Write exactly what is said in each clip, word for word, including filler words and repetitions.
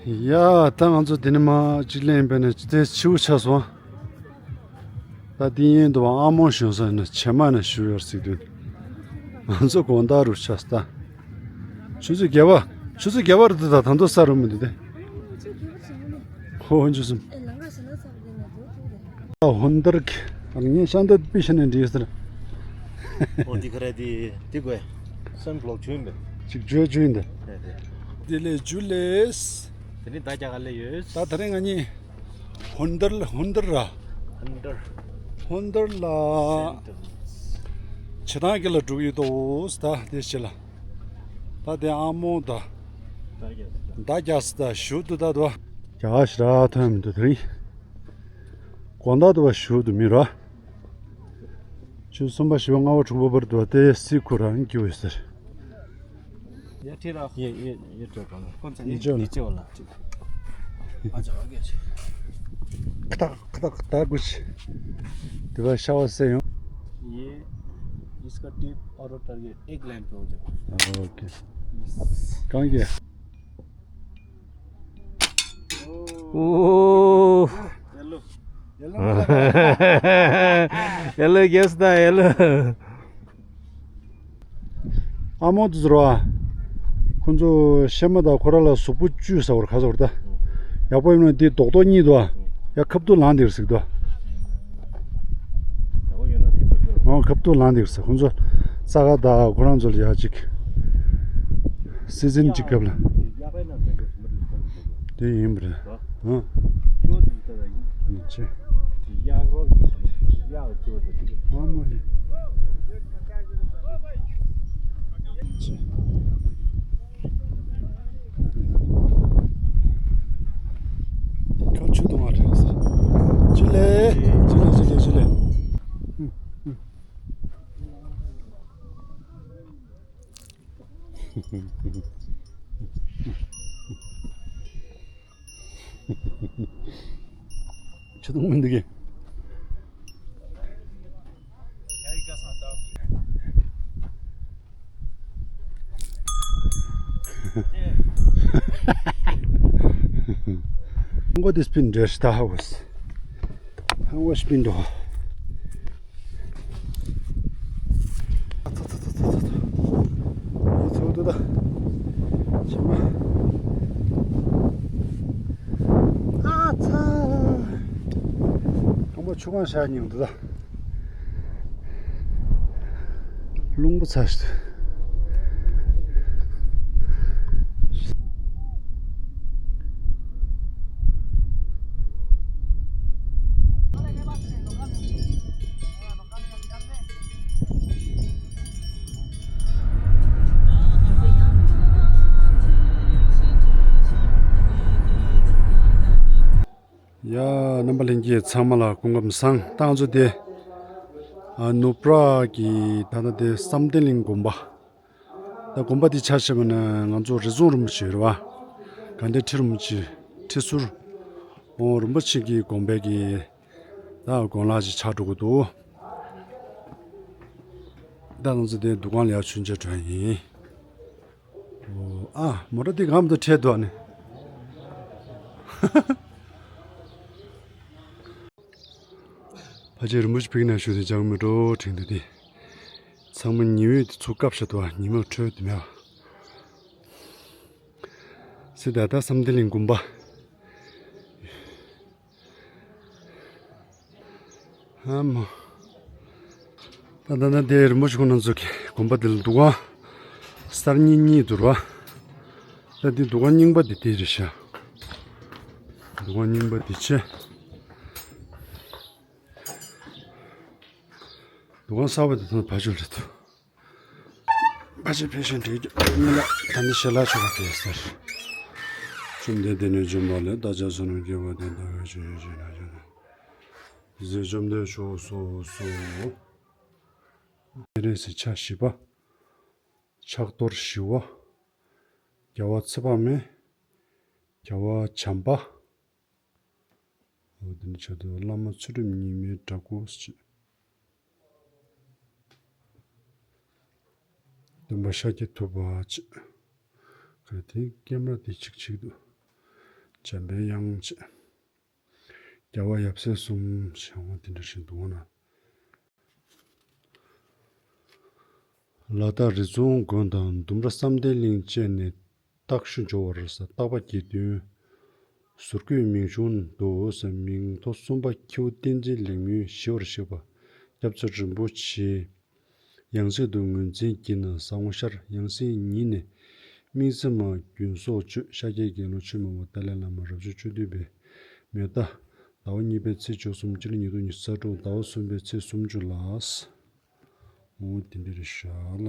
ཡ། ད་ང་ཚོ་དེ་ནས་མར་གཅིག་ལེན་པས་ན་དེ་ཕྱི་པོ་ཆགས་སོང་། ད་དེ་ཡིན་དུ་བ་ཨ་མོ་གཞོན་ས་ན་བྱེ་མ་ན་བཞུགས་ཡོད་ཟེར་དུས། ང་ཚོ་དགོང་དག་རུ་ཆགས་ད། ཆུ་ཚོད་བརྒྱད་པ། ཆུ་ཚོད་བརྒྱད་པ་རུ་འདུག་ད་ད་དུང་ས་རུ་མི་འདུག་སྟེ། ཧོ་ཧོ་འཇུ་སོང་། ཧོན་དར་གྱི་ངས་ཤང་ཏོ་པི་ཤ་ནས་འདྲིས་ཟེར། ཨོ་འདི་ག་རེ་འདི་འདི་དགོས། སན་བློག་བྱུང་འདི། ཅིག་བརྗོད་བྱུང་འདི། རེད་རེད། འདི་ལས་འཇུ་ལེས། དེ་ནི་ད་རྒྱ་གར་ལས་ཡོད། ད་དེ་རིང་ང་གཉིས་ཧོན་དར་ལ་ཧོན་དར་ར། ཧོན་དར། ཧོན་དར་ལ། བྱེ་ཐང་གི་ལ་འགྲོ་གི་ཡོད་དོ་ད་དེ་ཕྱི་ལ། ད་དེ་ཨ་མོ་ད། ད་རྒྱ་སི་ད་ཞུ་དུ་ད་དུ། རྒྱ་ཞི་ར་ཐོན་མི་འདུག་དེ་རིང་། དགོང་དག་ཏུ་བ་ཞུ་དུ་མི་ར། ཆུ་གསུམ་པ་བཞི་པ་ལྔ་པ་དྲུག་པ་བར་དུ་བ་དེ་སི་ཁུ་རང་སྐྱེ་བའི་ཟེར། 也挺好。也也也这个了。刚才你你这个了。啊，这个去。ཁ་ཏག་ཁ་ཏག་ད་གུ་ཆི། དེ་བ་ཤ་བ་སེ་ཡོང་། ये इसका टिप और टारगेट एक लाइन पे हो जाए। ཨོ་ཁེ། གང་གི། ཨོ། ཡེ་ལོ། ཡེ་ལོ་གེས་ད་ཡེ་ལོ། ཨ་མོ་དེ་ཚོ་ར། ཁོ་ཚོ་ཤེ་མ་དང་ཁོ་ར་ལ་གཟུགས་པོ་བཅུས་ཟ་བར་ཁ་ཟ་བར་ད། ཡག་པོ་ཡིན་ན་དེ་རྡོག་རྡོག་གཉིས་དོ། ཡ་ཁབ་ཏུ་ལངས་འདིར་ཟིག་དོ། ཨོ་ཁབ་ཏུ་ལངས་འདིར་ཟིག་ཁོ་ཚོ་རྩ་ཁ་དང་ཁོ་རང་ཚོ་ལ་ཡ་གཅིག་སི་ཛིན་གཅིག་སྐབས་ལ། དེ་ཡིན་པ་རེད། ཨ། ཡིན་ཆེ། ཨ་མ་ཧི། ཆེ། ཁ་ཆུ་དུང་བ་རེད། ཅི་ལེ། ཅི་ལེ་ཅི་ལེ་ཅི་ལེ། ཆུ་དུང་མི་འདུག་གི། ཧང་གོ་དེ་སྤིན་འདྲེ་ཤི་ད་ཧ་གོ་སི། ཧང་གོ་སྤིན་འགྲོ། ཨ་ཚ་ཚ་ཚ་ཚ་ཚ་ཚ། ཨ་ཚ་འདུག་ད། ཕྱི་མ། ཨ་ཚ། ཁང་པ་ཆུ་གང་ཤར་ཉིང་འདུག་ད། རླུང་པོ་ཚ་ཞིག་ཡ། རྣམ་པ་ལྷན་རྒྱས་ཚང་མ་ལ་སྐུ་ཁམས་བཟང་། ད་ང་ཚོ་དེ་ཨ་ནུབ་ར་གི་ད་ལྟ་དེ་བསམ་གཏན་གླིང་དགོན་པ། ད་དགོན་པ་དེ་ཆ་བཞག་པ་ན་ང་ཚོ་རི་རྫོང་རིན་པོ་ཆེ་རེད་བ། དགའ་ལྡན་ཁྲི་རིན་པོ་ཆེ། ཁྲི་ཟུར་ཨོ་རིན་པོ་ཆེ་གི་དགོན་པའི་གི་ད་དགོན་ལག་ཅིག་ཆགས་འགྲོ་གི་འདུག་ད་ང་ཚོ་དེ་འདུ་ཁང་ལ་ཡར་མཆོད་མཇལ་འགྲོ་ཡ་ཡིན། ཨོ། ཨ། མོ་ཊ་འདི་གམ་དུ་ཁྲིད་འདུག་ཨ་ནི། ཕ་ཆེ་རིན་པོ་ཆེ་ཕིག་ན་ཞུ་དེ་ཅང་མི་འགྲོ་དྲན་འདུག་དེ། ཚང་མ་ཉི་འོད་དེ་ཚུར་བཀབ་བཞག་འདུག་ཨ། ཉི་མ་འཕྲོད་དུ་མེད་པ། སི་ད་ད་བསམ་གཏན་གླིང་དགོན་པ། ཨ་མ། ད་ད་ད་དེ་རིན་པོ་ཆེ་ཁོང་རྣམ་ཚོ་གི་དགོན་པ་འདི་ལ་འདུ་ཁང་གསར་རྙིང་གཉིས་འདུག་ར། ད་འདི་འདུ་ཁང་རྙིང་པ་འདི་དེ་རེད་ཤག་འདུ་ཁང་རྙིང་པ་འདི་ཆེ། འདུ་ཁང་གསར་པ་འདི་ད་ཕ་ཆོས་རེད་འདུག་ཕ་ཆེ་ཕེ་ཤན་དྲེགས་རྒྱུ་མི་ལ་ད་ནི་ཞལ་ལག་ཆོག་པ་དེ་ཟེར། བཅོམ་ལྡན་འདས་ནས་བྱོན་པ་ལས་བདག་ཅག་བསོད་ནམས་བསྐྱེད་པ་དེ་ལྟ་བས་ཆོས་ཅན་ཞིག་ན་ཆོས་དང་། དེ་ཚེ་བཅོམ་ལྡན་མཆོག་སོ་སོ། སྤྱན་རས་གཟིགས་ཕྱག་བཞི་པ། ཕྱག་རྡོར་ཞི་བ། རྒྱལ་བ་ཚེ་དཔག་མེད། རྒྱལ་བ་བྱམས་པ། འོ་དེ་ནི་ཆ་དུ་བླ་མ་ཚུལ་ཁྲིམས་ཉི་མའི་བྲག་ཕུག་ཅེས། སྟོན་པ་ཤཱཀྱ་ཐུབ་པ་ཅེས། ག་དེ་ཀེམ་ར་དེ་ཆིག་ཆིག་འདུག་འཇམ་པའི་དབྱངས་བཅས། རྒྱལ་བ་ཡབ་སྲས་གསུམ་བྱེད་འོང་དེ་འདྲ་ཞིག་འདུག་ན། ལ་དྭགས་རི་རྫོང་དགོན་དང་ལྡུམ་ར་བསམ་གཏན་གླིང་བཅས་ནས་སྟག་ཞུ་འབྱོར་བར་ས་སྟག་པ་དགེ་འདུན་ཟུར་བཀོད་མིང་གཞུང་དུ་ས་མིང་ཐོ་གསུམ་པ་ཁྱེའུ་བསྟན་འཛིན་ལེགས་སྨོན་ཞི་བར་གཤེགས་པ་སྐྱབས་རྗེ་རིན་པོ་ཆེ། ཡང་སྲིད་དུ་ངོས་འཛིན་བགྱིས་ན་ཟ་འོང་ཤར། ཡང་སྲིད་ཉིད་ནས་དམིགས་བརྩེ་མ་རྒྱུན་སྲོག་གཅོད། ཤཱཀྱའི་དགེ་སློང་ཆོས་མང་པོ་ཏཱ་ལའི་བླ་མ་རབ་བྱུང་བཅུ་བདུན་པའི་མེ་ཏ། ཟླ་བ་གཉིས་པའི་ཚེས་བཅུ་གསུམ་སྤྱི་ལོ་ཉིས་སྟོང་ཉི་ཤུ་རྩ་དྲུག་ཟླ་བ་གསུམ་པའི་ཚེས་སུམ་ཅུ་ལ། འོ་དེ་འདྲ་རེད་ཤག་ལ།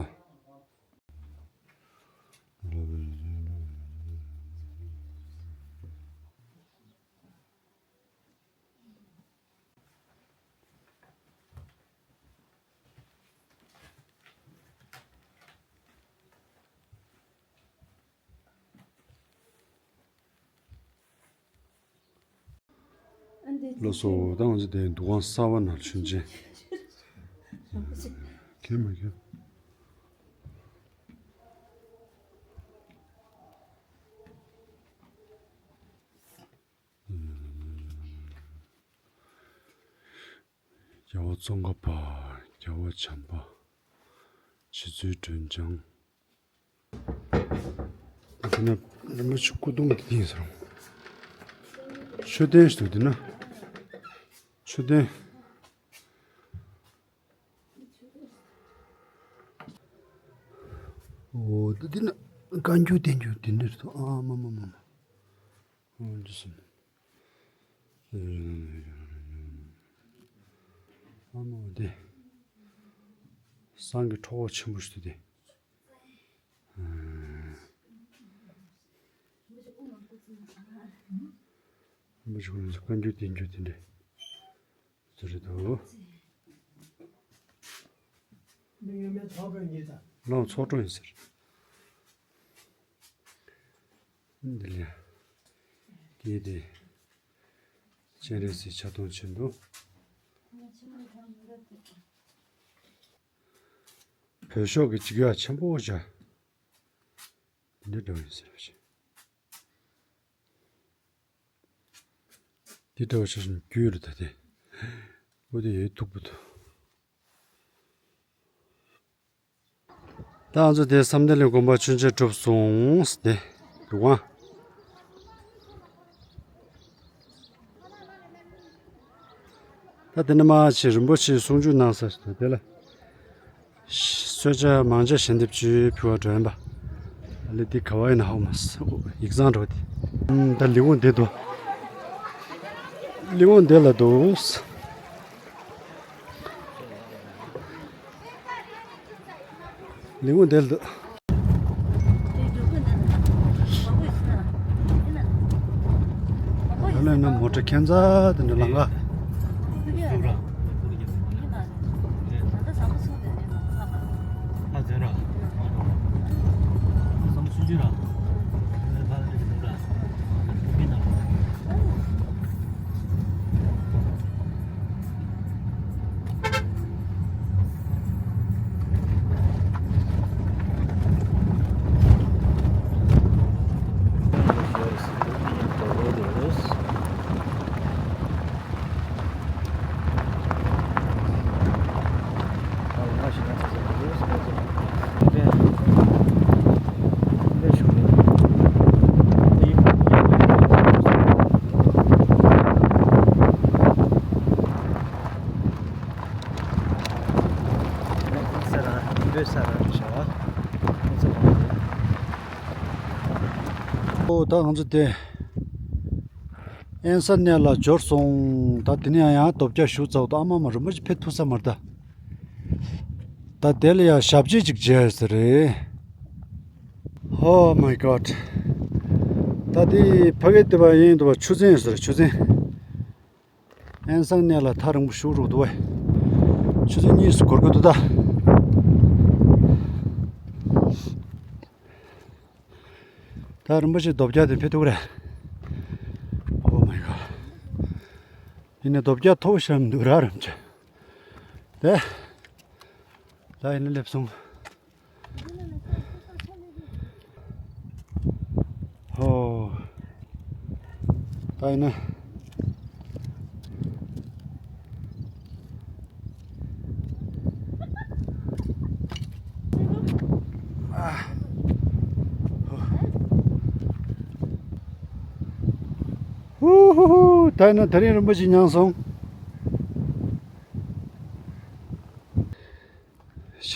ལགས་སོ། ད་ང་ཚོ་དེ་འདུ་ཁང་གསར་པ་ནང་མཆོད་མཇལ། ཁྱེད་མ་ཁྱེད། རྒྱལ་བ་ཙོང་ཁ་པ། རྒྱལ་བ་བྱམས་པ། རྗེ་བཙུན་སྒྲོལ་ལྗང་། ད་དེ་ན་རིན་པོ་ཆེ་སྐུ་གདུང་འདི་ཡིན་ཟེར། མཆོད་རྟེན་ཞིག་འདུག་འདི་ན། མཆོད་རྟེན། འོ་ད་འདི་ན་བཀའ་འགྱུར་བསྟན་འགྱུར་འདི་འདྲ་ཞིག་འདུག་ཨ་མ་མ་མ་མ། འོ་འདི་སོང་། ཨ་མ་འདི། སང་གི་ཁྲོ་བོ་ཆེན་པོ་ཞིག་འདུག་སྟེ། མི་ཞིག་ལ་བཀའ་འགྱུར་བསྟན་འགྱུར་དེ་འདྲ་ཟེར་རེད་འདུག་ལོ་ཚོགས་གྲོལ་ཡིན་ཟེར། འདི་ལས་སྐྱེས་ཏེ་སྤྱན་རས་གཟིགས་ཕྱག་སྟོང་ཆེན་པོ། བོད་ཤོག་གི་འཇིགས་ཡག་ཆེན་པོ་བྱ། འདི་འདྲ་ཡིན་ཟེར་བ་ཞིག་འདི་འདྲ་བ་ཞིག་རྒྱུས་རུ་ད་དེ། འོ་དེ་ཡོད་ཐུག་པོ་འདུག་ད་ང་ཚོ་དེ་བསམ་གཏན་གླིང་དགོན་པ་མཆོད་མཇལ་གྲུབ་སོང་སྟེ། འདུག་ཨང་། ད་དེ་ནས་མར་ཕྱིན་རིན་པོ་ཆེའི་གསུང་ཆོས་གནང་ས་ཞིག་འདུག་དེ་ལ། གསོལ་ཇ་མང་ཇ་ཞལ་འདེབས་ཅིག་ཕུལ་བར་འགྲོ་ཡིན་པ། ཨ་ལེ་འདི་ག་བ་ཡིན་ན་ཧ་གོ་མ་སོང་། ཡིག་ཚང་འགྲོ་དེ། ཨུམ། ད་ལི་ཝང་འདི་འདུག་ལི་ཝང་འདི་ལ་འདུག་ལི་ཝང་འདི་ལ་འདུག་ད་ལན་ན་མོ་ཊ་ཁྱད་མཚར་དེ་འདྲ་ལང་ག་ཨོ་ད་ང་ཚོ་དེ་ཨན་ས་གནས་ལ་འབྱོར་སོང་། ད་དེ་ནས་ཡང་ཡང་རྡོ་བརྒྱ་ཞུ་ཚར་འདུག་ཨ་མ་མ་རིན་པོ་ཆེ་ཕེབས་ཐུབ་ས་མ་རེད་ད། ད་དེ་ལ་ཡང་ཞབས་རྗེས་ཅིག་མཇལ་ཟེར་རེད། Oh my God། ད་དེ་ཕ་གི་དེ་བ་ཡིན་འདུག་བ། ཆུ་ཚན་ཟེར་ཆུ་ཚན། ཨན་ས་གནས་ལ་ཐག་རིང་པོ་ཞུ་རུག་འདུག་བས། ཆུ་ཚོད་གཉིས་སུ་འགོར་གི་འདུག་ད། ད་རིན་པོ་ཆེ་རྡོ་བརྒྱ་དེ་ཕེབས་ཐུབ་རེད། Oh my God། དེ་ནས་རྡོ་བརྒྱ་མཐོ་ཤམ་འདུག་ར་རིན་པོ་ཆེ། དེ། ད་ཡིན་ན་སླེབས་སོང་། ཧོ། ད་ཡིན་ན། ཧུ་ཧུ་ཧུ། ད་ཡིན་ན་དེ་རིང་རིན་པོ་ཆེ་མྱངས་སོང་།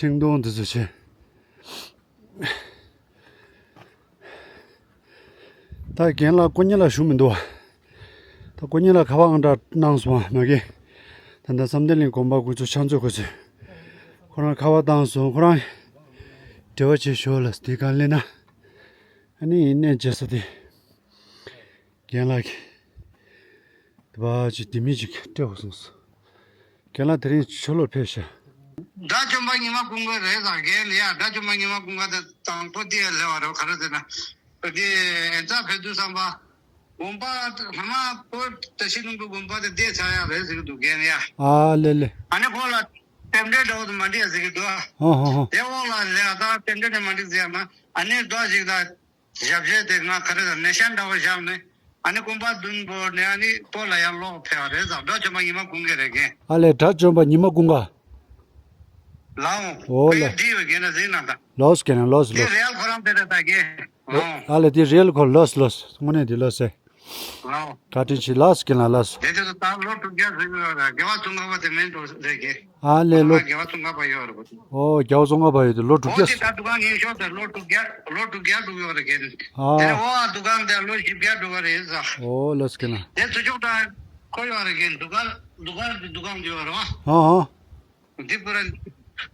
ཤིང་སྡོང་འདི་ཚོ་བྱས། ད་རྒན་ལགས་དཀོན་གཉེར་ལ་བཞུགས་མི་འདུག་བ། ད་དཀོན་གཉེར་ལགས་ཁ་པར་ཨང་གྲངས་གནང་སོང་བ་མ་གི། ད་ལྟ་བསམ་གཏན་གླིང་དགོན་པ་ཁོ་ཚོ་ཕྱག་མཛོད་ཁོ་ཚོས་ཁོ་རང་ཁ་པར་བཏང་སོང་། ཁོ་རང་འབྲེལ་བ་བྱེད་ཤོག་ལ་དེ་གང་ལེན་ན། ཨ་ནི་ཡིན་ནས་རྗེས་སུ་དེ། རྒན་ལགས་ཀྱིས། དེ་བ་ཅིག་དེ་མི་ཅིག་སྤྲད་འོ་གསུངས་སོང་། རྒན་ལགས་དེ་རིང་ཕྱི་ལོགས་ཕེབས་ཤག་དགྲ་བཅོམ་པ་ཉི་མ་ཀུན་དགའ་རེད་ཟེར་རྒན་ལ་ཡ། དགྲ་བཅོམ་པ་ཉི་མ་ཀུན་དགའ་དེ་དང་པོ་དེ་ལས་བ་རེད། ག་རེ་ཟེར་ན། དེ་ཨེ་ཙ་ཕེབས་དུས་བསམ་པ། དགོན་པ་ལྷ་མ་པོ་བཀྲ་ཤིས་ལྷུན་པོའི་དགོན་པ་དེ་བསྡད་ཚར་ཡ་རེད་ཟེར་གི་འདུག་རྒན་ལ་ཡ། ཨ་ལེ་ལེ། ཨ་ནི་ཁོ་ལ་རྟེན་འབྲེལ་འདྲ་བོ་དེ་མ་འགྲིག་ཟེར་གི་འདུག་ཧོ་ཧོ་ཧོ། དེ་འོག་ལ་ལས་ཨ་ད་རྟེན་འབྲེལ་དེ་མ་འགྲིག་ཟེར་ན། ཨ་ནི་འགྲོ་ཞིག་ད། ཞབས་རྗེས་དེ་ང་ག་རེ་དང་ནེ་ཤན་འདྲ་བོ་བཞག་ནས། ཨ་ནི་ཀུན་པ་བདུན་པོ་ནས་ཨ་ནི་སྤོ་ལ་ཡར་ལོག་ཕེབས་པ་རེད་ཟེར། དགྲ་བཅོམ་པ་ཉི་མ་ཀུན་དགའ་རེད་རྒན། ཨ་ལས། དགྲ་བཅོམ་པ་ཉི་མ་ཀུན་དགའ། ལའོ། ཨོ་ལ། ཁོས་བྲིས་ཡོད་རྒན་ན་གཟིགས་གནང་དང་། ལོས་རྒན་ན་ལོས་དེ་ལོས། རེལ་ཁོ་རང་དེ་རེད་ད་རྒན། ཨོ། ཨ་ལས་དེ་རེལ་ཁོ་ལོས་ལོས། དངོས་གནས་དེ་ལོས་ཟེར། ལའོ། བཀའ་དྲིན་ཆེ་ལགས་སོ། རྒན་ལགས་ལགས་སོ། དེ་དུས་ད་ལོ་དྲུག་བརྒྱ་ཟིན་ཡོད་རེད། རྒྱལ་བ་ཙོང་ཁ་པ་དེ་མིན་འགྲོ་རེད་རྒན། ཨ་ལས། ལོ། རྒྱལ་བ་ཙོང་ཁ་པ་ཡོད་རེད་པ། ཨོ། རྒྱལ་བ་ཙོང་ཁ་པ་ཡོད་དུས་ལོ་དྲུག་བརྒྱ། ཨོ་དེ་ད་འདུ་ཁང་ཉིན་ཤོག་དེ་ལོ་དྲུག་བརྒྱ། ལོ་དྲུག་བརྒྱ་འགྲོ་གི་ཡོད་རེད་རྒན། ཨ། དེ་ནས་འོ་ཨ་འདུ་ཁང་དེ་ལོ་བཞི་བརྒྱ་འགྲོ་གི་རེད་ཟེར། ཨོ་ལགས་སོ། རྒན་ལགས། དེ་ཚུར་ཕྱོགས་དང་ཁོ་ཡོད་རེད་རྒན། འདུ་ཁང་འདུ་ཁང་དེ་འདུ་ཁང་དེ་ཡོད་རེད་པ། ཨ་ཨ། འདི་པུ་ར།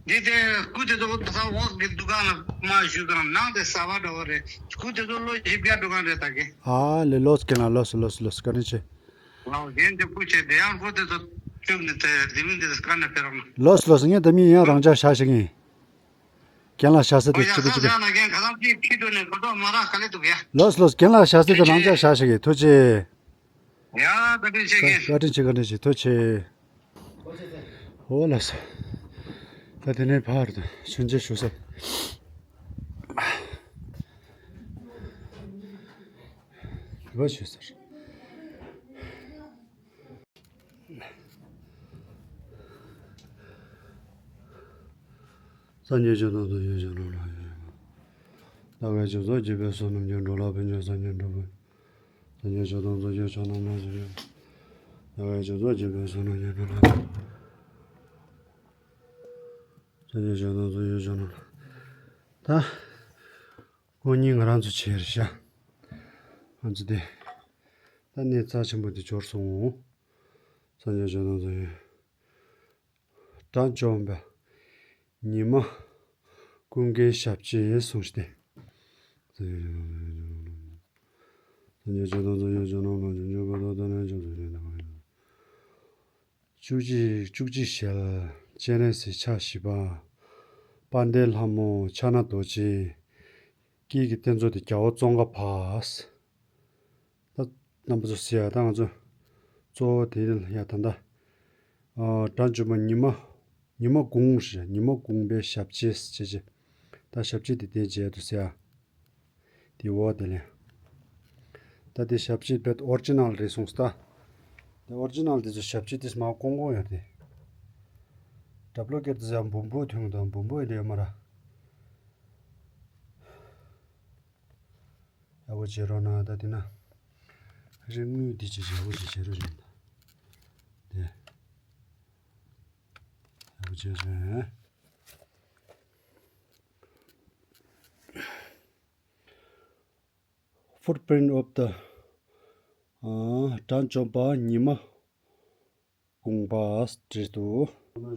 འདི་དེ་སྐུ་དེ་ཚོ་ས་འོག་གི་འདུ་ཁང་ལ་མ་བཞུགས་དང་། ནང་དེ་གསར་པ་འདྲ་བོ་རེད། སྐུ་དེ་ཚོ་ལོ་བཞི་བརྒྱ་འགྲོ་གི་རེད་ད་རྒན། ཨ་ལས། ལོས་རྒན་ལགས་ལོས་སོ་ལོས་སོ་ལོས་སོ། བཀའ་དྲིན་ཆེ། ལགས་རྒན། དེ་སྐུ་མཁྱེན། དེ་ཡང་སྐུ་དེ་ཚོ་བཅུག་ནས་དེ་དེ་མིན་དེ་ཚོ་བཀའ་ནས་ཕེབས་རོགས་གནང་། ལོས་ལོས། ངས་དེ་མིན་ཡང་རང་འཇགས་བཞག་ཤེས་ཀྱིན། རྒན་ལགས་བཞག་ས་དེ་ཨོ་ཡ། གཅིག་པུ་གཅིག་པུ། ཡང་ན་རྒན་ཁ་སང་ཅིག་ཁྱི་འགྲོ་ནས་གོ་ཐོག་མ་རག་ག་ལེ་འདུག་ཡ། ལོས་ལོས། རྒན་ལགས་བཞག་ས་དེ་རང་འཇགས་བཞག་ཤེས་ཀྱིན། ཐུགས་རྗེ་ཆེ། ཡ། བཀའ་དྲིན་ཆེ་རྒན། བཀའ་དྲིན་ཆེ། བཀའ་དྲིན་ཆེ། ཐུགས་རྗེ་ཆེ། ཨོ་ལགས་སོ། ད་དེ་ནས་ཕར་དུ་མཆོད་མཇལ་ཞུ་ས། དེ་བ་ཞུ་ས། སངས་རྒྱས་ཆོས་དང་ཚོགས་ཀྱི་མཆོག་རྣམས་ལ་ཕྱག་འཚལ་ལོ། བདག་གིས་ཆོས་ཚོགས་བགྱིས་པའི་བསོད་ནམས་ཀྱིས། འགྲོ་ལ་ཕན་ཕྱིར་སངས་རྒྱས་འགྲུབ་པར། སངས་རྒྱས་ཆོས་དང་ཚོགས་ཀྱི་མཆོག་རྣམས་ལ་ཕྱག་འཚལ་ལོ། བདག་གིས་ཆོས་ཚོགས་བགྱིས་པའི་བསོད་ནམས་ཀྱིས། འགྲོ་ལ་ཕན་སངས་རྒྱས་ཆོས་དང་ཚོགས་ཀྱི་མཆོག་རྣམས་ལ། ད་དགོང་ཉིན་ང་རང་ཚོ་བྱས་རེད་ཤག་ང་ཚོ་དེ་ད་གནས་རྩ་ཆེན་པོ་དེ་འབྱོར་སོང་། སངས་རྒྱས་ཆོས་དང་ཚོགས་ཀྱི། དགྲ་བཅོམ་པ་ཉི་མ་ཀུན་དགའི་ཞབས་རྗེས་གསུངས་ཤིག་སྟེ། བཅུ་གཅིག་བཅུ་གཅིག་ཞལ། སྤྱན་རས་གཟིགས་ཕྱག་བཞི་པ། དཔལ་ལྡན་ལྷ་མོ་ཕྱག་ན་རྡོ་རྗེ། དཀྱིལ་གྱི་རྟེན་གཙོ་དེ་རྒྱལ་བ་ཙོང་ཁ་པ། ད་རྣམ་པ་ཚོ་གཟིགས་ཡ། ད་ང་ཚོ་གཙོ་བོ་དེ་ཡ་ད་ལྟ། ཨ། དགྲ་བཅོམ་པ་ཉི་མ། ཉི་མ་གུང་ཟེར། ཉི་མ་གུང་པའི་ཞབས་རྗེས་ཟེར་བྱས། ད་ཞབས་རྗེས་དེ་དེ་མཇལ་དུ་གཟིགས་ཡ། དེ་འོག་དེ་ལས། ད་དེ་ཞབས་རྗེས་རྦད་ཨོ་རི་ཇི་ནལ་རེད་གསུངས་སོང་ད། དེ་ཨོ་རི་ཇི་ནལ་དེ་ཚོ་ཞབས་རྗེས་དེ་མར་བསྐོང་བསྐོང་ཡོད་དེ། ཌབ་ལུ་ཀེ་དེ་ཚོ་ཡང་འབུམ་པོ་ཐོན་དང་འབུམ་པོ་ཡོད་དེ་ཡོད་མ་རེད། ཡག་པོ་བྱེད་རོགས་གནང་། ད་དེ་ན་རིག་དངོས་དེ་ཅིག་ཡག་པོ་ཅིག་བྱེད་རོགས་གནང་། དེ་ཡག་པོ་བྱས་སོང་། Footprint of the ཨ། དགྲ་བཅོམ་པ་ཉི་མ་གུང་པ་བྲིས་འདུག་དགྲ་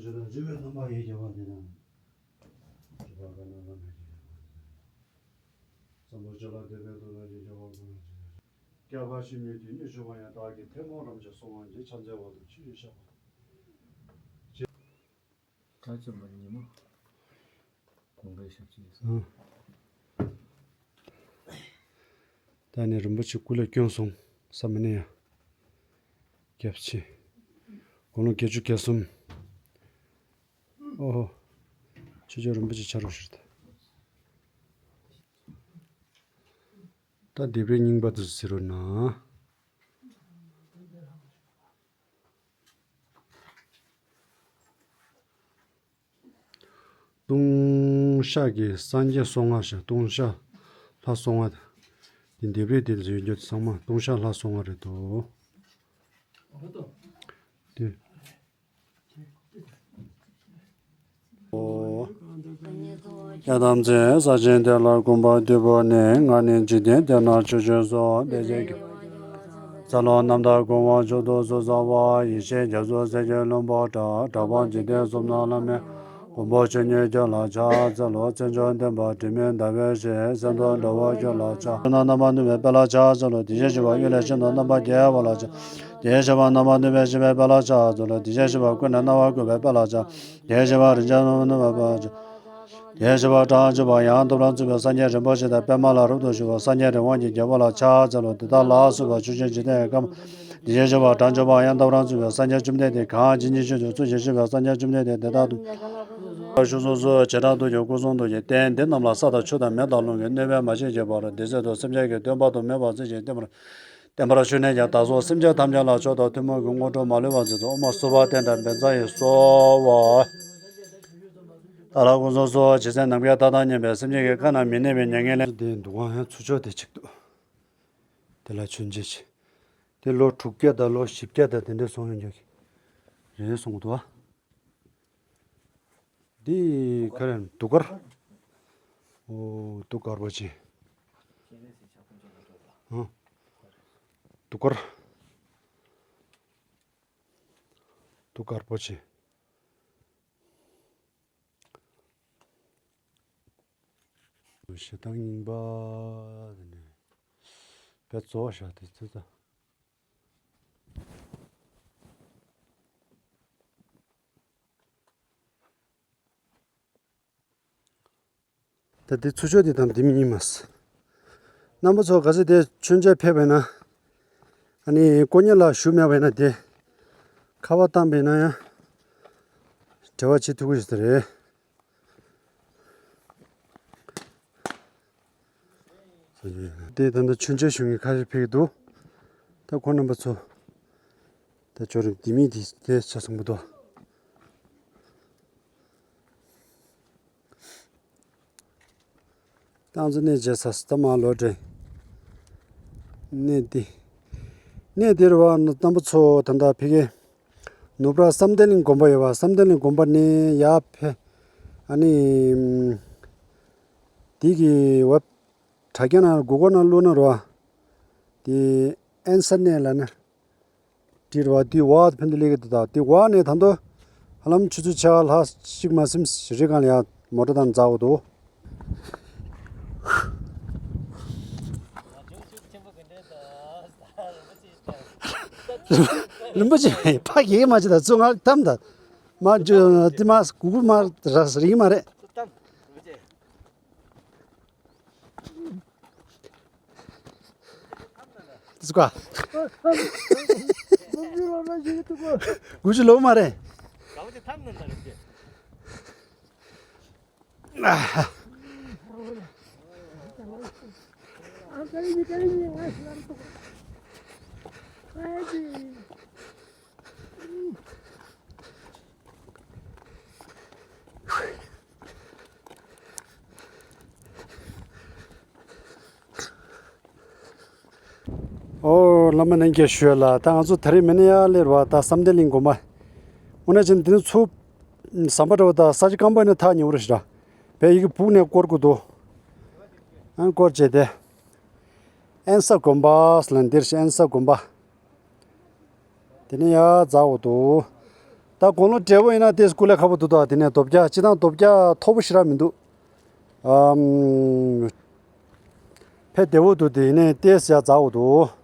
བཅོམ་པ་ཉི་མ་གུང་པའི་ཞབས་རྗེས་སོ། ད་ནི་རིན་པོ་ཆེ་སྐུ་ལས་བསྐྱོན་སོང་། ས་མ་ནི་ཡ། སྐྱབས་ཆེ། དགུང་ལོ་བརྒྱད་ཅུ་གྱ་གསུམ། ཨོ་ཧོ། ཆོས་རྗེ་རིན་པོ་ཆེ་ཆ་རོགས་ཞིག་རེད། ད་སྡིག་པའི་རྙིང་པ་དེ་ཚོ་གཟིགས་རོགས་གནང་། ལྟུང་བཤགས་ཀྱི་སངས་རྒྱས་སོ་ལྔ་ཞེས། ལྟུང་བཤགས་ལྷ་སོ་ལྔ། འདི་ལྡེབས་རིས་དེ་ཡོད་རྒྱུ་ཚང་མ་ལྟུང་བཤགས་ལྷ་སོ་ལྔ་རེད་འདུག། དེ། ཨོ། ཡ་དམ་ཚིག་ས་ཆེན་དེ་ལ་གུས་པ་བསྟོད་པ་ནི། ང་ནི་འཇིག་རྟེན་དེ་ན་ཆོས་སྤྱོད་སོགས་དེ་བཞིན་གྱི། ཚེ་ལོ་རྣམ་དག་གོང་མ་མཆོག་ཏུ་གསོལ་ཟེར་བ། ཡེ་ཤེས་རྒྱ་མཚོ་ཟེར་གྱི་ལུང་པ་གྲགས། གྲགས་པ་འཇིག་རྟེན་གསུམ་ན་བླ་མེད། མགོན་པོ་ཆོས་ཉིད་ཁྱོད་ལ་ཕྱག་འཚལ་ལོ། བརྩོན་འགྲུས་ལྡན་པ་དྲི་མེད་ཟླ་བའི་ཞལ། སེམས་རྟོག་འགྲོ་བ་ཁྱོད་ལ་ཕྱག་འཚལ་ལོ། རྣམ་པར་གནོན་པའི་དཔལ་ལ་ཕྱག་འཚལ་ལོ། དེ་བཞིན་གཤེགས་པ་གཡུལ་ལས་ཤིན་ཏུ་རྣམ་པར་རྒྱལ་བ་ལ་ཕྱག་དེ་བཞིན་གཤེགས་པ་རྣམ་པར་གནོན་པའི་སྤྱི་དཔལ་དཔལ་ལ་ཕྱག་འཚལ་ལོ། དེ་བཞིན་གཤེགས་པ་ཀུན་ནས་སྣང་བ་བཀོད་པའི་དཔལ་ལ་ཕྱག་དེ་བཞིན་གཤེགས་པ་རིན་ཆེན་རྣམ་པར་གནོན་པའི་དཔལ་ལ་ཕྱག་དེ་བཞིན་གཤེགས་པ་དགྲ་བཅོམ་པ་ཡང་དག་པར་རྫོགས་པའི་སངས་རྒྱས་རིན་པོ་ཆེ་དང་པདྨ་ལ་རབ་ཏུ་བཞུགས་པ་སངས་རྒྱས་རི་དབང་གི་རྒྱལ་པོ་ལ་ཕྱག་འཚལ་ལོ། དེ་དག་ལ་སོགས་པ་ཆོས་ཅན་འཇིག་རྟེན་གང་མ། དེ་བཞིན་གཤེགས་པ་དགྲ་བཅོམ་པ་ཡང་དག་པར་རྫོགས་པའི་སངས་རྒྱས་བཅོམ་ལྡན་འདས་གང་ཇི་སྙེད་ཆོས་ཀྱི་ཚུལ་བཞིན་གཤེགས་པའི་སངས་རྒྱས་བཅོམ་ལྡན་འདས་དེ་དག་ཏུ། བཞུགས་སུ་གསོལ། བྱེ་བྲག་ཏུ་ཡང་སྐུ་གསུང་ཐུགས་ཀྱི་རྟེན་འདི་རྣམས་ལ་ས་དང་ཆུ་དང་མེ་དང་རླུང་གིས་གནོད་པ་མ་བྱས་ཀྱི་བར་དེ་སྲིད་དུ་སེམས་ཅན་གྱི་དོན་དཔག་ཏུ་མེད་པ་མཛད་ཅིང་བརྟན་པར་བརྟན་པར་བཞུགས་ནས་ཀྱང་བདག་སོགས་སེམས་ཅན་ཐམས་ཅད་ལ་མཆོག་ཏུ་ཐུན་མོང་གི་དངོས་གྲུབ་མ་ལུས་པ་མཛད་དོ། ཨོཾ་སྭ་བྷཱ་ཏདྱ་ཐཱ། བཛྲ་ཡེ་སྭཱ་ཧཱ། ཏཱ་ལ་ཀུན་བཟང་སྭཱ་ཧཱ། ཇི་སྲིད་ནམ་མཁའི་མཐའ་དང་མཉམ་པའི་སེམས་ཅན་གྱི་ཁ་ན་མི་གནས་པའི་མྱ་ངན་ལས། དེ་འདུག་ག་ཡང་ཚུར་ཕྱོགས་དེ་གཅིག་འདུག། དེ་ལ་མཆོད་མཇལ་བྱེད། དེ་ལོ་དྲུག་བརྒྱ་དང་ལོ་བཞི་བརྒྱ་དང་དེ་འདྲ་སོང་ཡོང་རྒྱུ་རེད་གསུངས་འདུག་ག་འདི་ག་རེ་གདུགས་དཀར། ཨོ་གདུགས་དཀར་པོ་ཆེ། ཨ། གདུགས་དཀར། གདུགས་དཀར་པོ་ཆེ། ཞེ་སྡང་སྙིང་པ་དེ་ནས་དཔེ་རྫོགས་བཞག་དེ་ཚོ་ད། ད་འདི་ཚུར་ཕྱོགས་འདི་དང་འདི་མི་གཉིས་མ་ཟད། རྣམ་པ་ཚོ་ག་ཚོད་དེ་མཆོད་མཇལ་ཕེབས་པ་ཡིན་ན། ཨ་ནི་དཀོན་གཉེར་ལ་ཞུ་མེད་པ་ཡིན་ན་དེ། ཁ་པར་བཏང་པ་ཡིན་ན་ཡང་། འབྲེལ་བ་བྱེད་ཐུབ་ཀྱི་ཡོད་ས་རེད། དེ་ད་ལྟ་མཆོད་མཇལ་ཞུ་མཁན་ཁ་ཤས་ཕེབས་ཀྱི་འདུག་ད་ཁོང་རྣམ་པ་ཚོ། ད་ཅོ་རིམ་ལྡེ་མིག་དེ་དེ་ཆ་ཚང་པོ་འདུག་ཏང་ཙུའུ་གནས་མཇལ་ས་སི་ཏ་མ་ལོ་ཏྲེ། གནས་འདི། གནས་འདིར་བ་རྣམ་པ་ཚོ་ད་ལྟ་ཕ་གི། ནུབ་ར་བསམ་གཏན་གླིང་དགོན་པ་ཡོད་པ་བསམ་གཏན་གླིང་དགོན་པ་ནས་ཡར་ཕེབས། ཨ་ནི། འདི་གི་བ། དྲ་རྒྱ་ནང་གུ་གོ་ནང་བླུགས་ན་རོ། དེ་ཨན་ས་གནས་ལ་ན། དེ་རོ་དེ་བ་ཕན་དུ་ལེགས་ཀྱི་འདུག་ད་དེ་བ་ནས་ད་དོ། ཧ་ལམ་ཆུ་ཚོད་ཕྱེད་ཀ་ལྷག་ཅིག་མ་ཟིན་རི་སྒང་ལ་ཡང་མོ་ཊ་དང་འཛག་འོ་དོ། རིན་པོ་ཆེ་ཕ་གིའི་མ་ཅི་ད་ཚུ་ང་དམ་ད། མ་ཇུ་དེ་མ་གུ་གུ་མ་ར་རིག་མ་རེད། དེ་ཚོ་ག་དགུ་བཅུ་ལོ་མ་རེད། ཨོ་བླ་མ་ལྷན་རྒྱས་ཞུ་ཡ་ལ་ད་ང་ཚོ་ད་རེས་མི་ནི་ཡ་ལེར་བ་ད་བསམ་གཏན་གླིང་དགོན་པ། དངོས་གནས་བྱས་ན་འདི་ནི་ཚུར་ཟམ་པ་འདྲ་བ་ད་ས་ཆ་སྐམ་པོ་ནི་ཐག་ཉེ་བོ་རེད་ཤག་བས་ཡི་གེ་བུག་ནས་སྐོར་དགོས་འདུག་ཨན་སྐོར་བྱས་ཏེ། ཨན་ས་དགོན་པ་ལ་འདིར་ཤི་ཨན་ས་དགོན་པ། དེ་ནས་ཡར་འཛེགས་འོ་དོ། ད་དགུང་ལོ་བགྲེས་པོ་ཡིན་ན་ཏོག་ཙམ་སྐུ་ལས་ཁག་པོ་འདུག་ད་དེ་ནས་རྡོ་བཀྱག་སྤྱིར་བཏང་རྡོ་བཀྱག་མཐོ་པོ་ཞེ་དྲག་མི་འདུག་ཨམ། ཕེབས་བདེ་བོ་འདུག་དེ་ནས་ཏོག་ཙམ་ཡར་འཛེགས་འོ་དོ།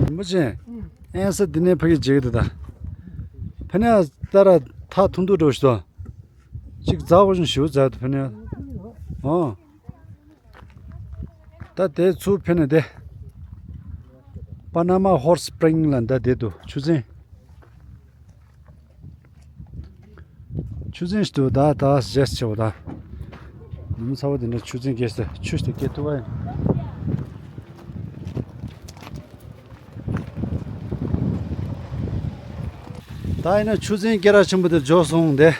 རིན་པོ་ཆེ། ཨེ་ས་འདི་ནས་ཕ་གི་འཇིག་གི་འདུག་ད། ཕ་ནས་ད་ར་ཐག་ཐུང་ཐུང་འགྲོ་ཞིག་དོ། གཅིག་འཛེགས་འོ་ཞིག་ཞུ་འཛེགས་འདུག་ཕ་ནས། ཨོ། ད་དེ་ཚུར་ཕེབས་ནས་དེ། པ་ན་མ་ཧོར་སི་པི་རིང་ལ་འདི་བསྡད་འདུག་ཆུ་ཚན། ཆུ་ཚན་ཞིག་ཏུ་ད་ད་རྗེས་ཆེ་བ་ད། ནུབ་ཚ་བ་དེ་འདྲ་ཆུ་ཚན་སྐྱེས་ས་ཆུ་ཞིག་སྐྱེ་ཐུབ་པ་ཡིན། ད་ཡིན་ན་ཆུ་ཚན་སྐད་གྲགས་ཆེན་པོ་དེ་འཇོག་སོང་སྟེ།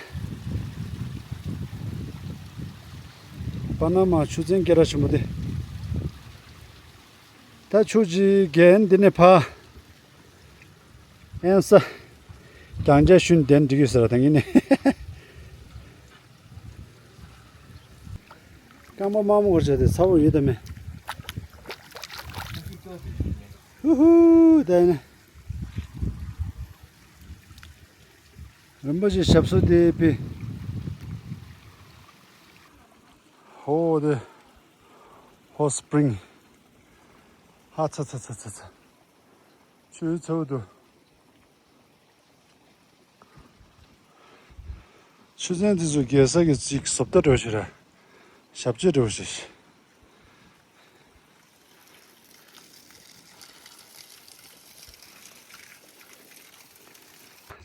པ་ན་མ་ཆུ་ཚན་སྐད་གྲགས་ཆེན་པོ་དེ། ད་ཆུ་ཅིག་རྒན་འདི་ནས་ཕ། ཨན་ས། རྒྱང་རྒྱ་ཤུན་ལྡན་འགྲིག་ཡོད་ཟེར་བ་དང་ཡིན་ནི། རྐང་པ་དམར་མོ་བར་བྱས་ཏེ་ཚ་བོ་ཡོད་དམ་མེད། ཧུ་ཧུ་ད་ཡིན་ན། རིན་པོ་ཆེ་ཞབས་སོར་དེ་པི། ཧོ་དེ། ཧོ་སི་པི་རིང་། ཧ་ཚ་ཚ་ཚ་ཚ་ཚ། ཆུའི་ཚ་བོ་དུ། ཆུ་ཚན་དེ་ཚོ་རྒྱལ་ས་གི་ཅིག་བཟོ་ལྟ་འདྲ་བོ་ཞིག་རེད། ཞབས་རྗེས་འདྲ་བོ་ཞིག་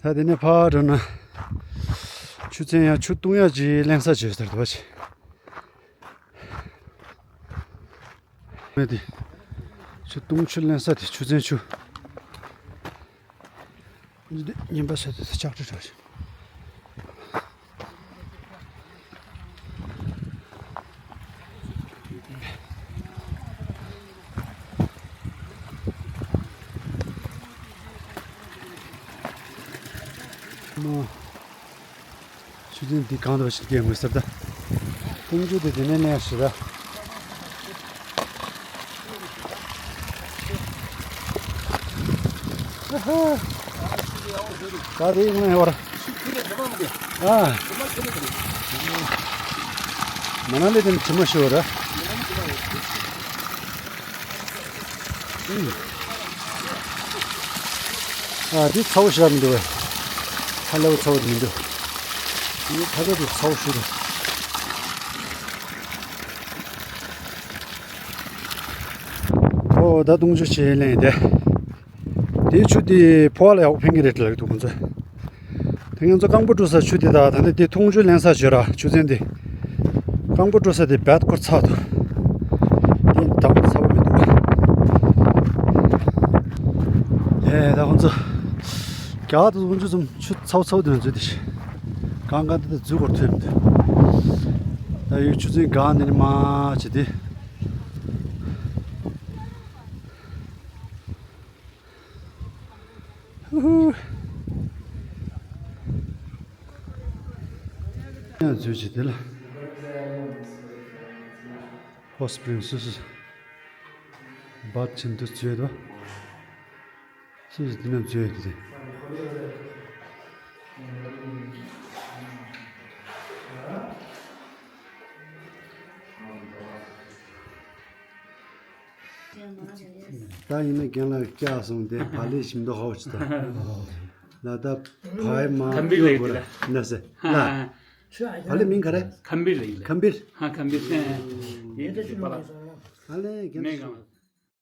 ད་དེ་ནས་ཕར་འགྲོ་ན། ཆུ་ཚན་ཡང་ཆུ་བཏུང་ཡག་ཅིག་ལེན་ས་བྱོས་ཟེར་འདུག་བ་ཅིག་མེད་དེ། ཆུ་བཏུང་ཆུ་ལེན་ས་དེ་ཆུ་ཚན་ཆུ། འདི་ཉིན་པ་ཟེར་དེ་ལྕགས་རི་འདྲ་ཞིག་མོ། ཆུ་ཚན་འདི་གང་དུ་ཞིག་སྐྱེས་མི་ཟེར་ད། ཀོང་ཇོ་དེ་དེ་ནས་གནས་ཞེས་ད། ད་དེ་ངོ་ཡོད་ར། ཨ། མ་ན་ལི་དེ་ནི་ཇི་མ་ཤོར་ར། ཨ། འདི་ཚ་བོ་ཞེ་དྲག་མི་འདུག་བས། ཧ་ལས་པ་ཚ་བོ་དེ་མི་འདུག་འདི་ད་ལྟ་དུ་ཚ་བོ་ཞེ་དྲག་ཨོ་ད་ཀོང་ཇོ་ཆེ་ལེན་དེ། དེའི་ཆུ་དེ་ཕོ་བ་ལ་ཡག་པོ་ཕན་གྱི་རེད་ལབ་ཀྱི་འདུག་ཁོང་ཚོས། དེ་ང་ཚོ་རྐང་པ་བཀྲུ་ས་ཆུ་དེ་དང་ད་ལྟ་དེ་འཐུང་ཆུ་ལེན་ས་བྱོས་ར་ཆུ་ཚན་དེ། རྐང་པ་བཀྲུ་ས་དེ་རྦད་ཁོ་ཚ་འདུག་དེ་དང་པོ་ཚ་བོ་མི་འདུག་ཨེ་ད་ཁོང་ཚོ། རྒྱ་དུ་ཀོང་ཇོ་ཚོ་ཆུ་ཚ་བོ་ཚ་བོ་དེ་ནས་འཛུལ་དེ་ཤི། གང་གང་དེ་དུ་འཛུལ་བར་ཐོན་མི་འདུག་ད་ཡོད་ཆུ་ཚན་གང་དེ་ནས་མ་བྱེད་དེ། ཧུ་ཧུ། ཡང་འཛུལ་བྱེད་དེ་ལ། ཧོ་སི་པི་རིང་སུ་སུ། བར་ཆེན་དུ་འཛུལ་དོ། སུ་སུ་དེ་ནས་འཛུལ་དེ། ད་ཡིན་ན་རྒན་ལགས་སྐྱག་སོང་དེ་བག་ལེབ་ཞིམ་མདོག་ཧོ་ཅི་ད། ལ་ད་བའི་མ་ཁམ་བིར་ལེགས་དེ་ལ། ན་སེ་ལ། བག་ལེབ་མིང་ག་རེ། ཁམ་བིར་ལེགས་ལ། ཁམ་བིར། ཧ་ཁམ་བིར། ཡིན་དེ་ཞུ་པ་ལ། ཨ་ལེ་རྒན་མེ་གང་ལ།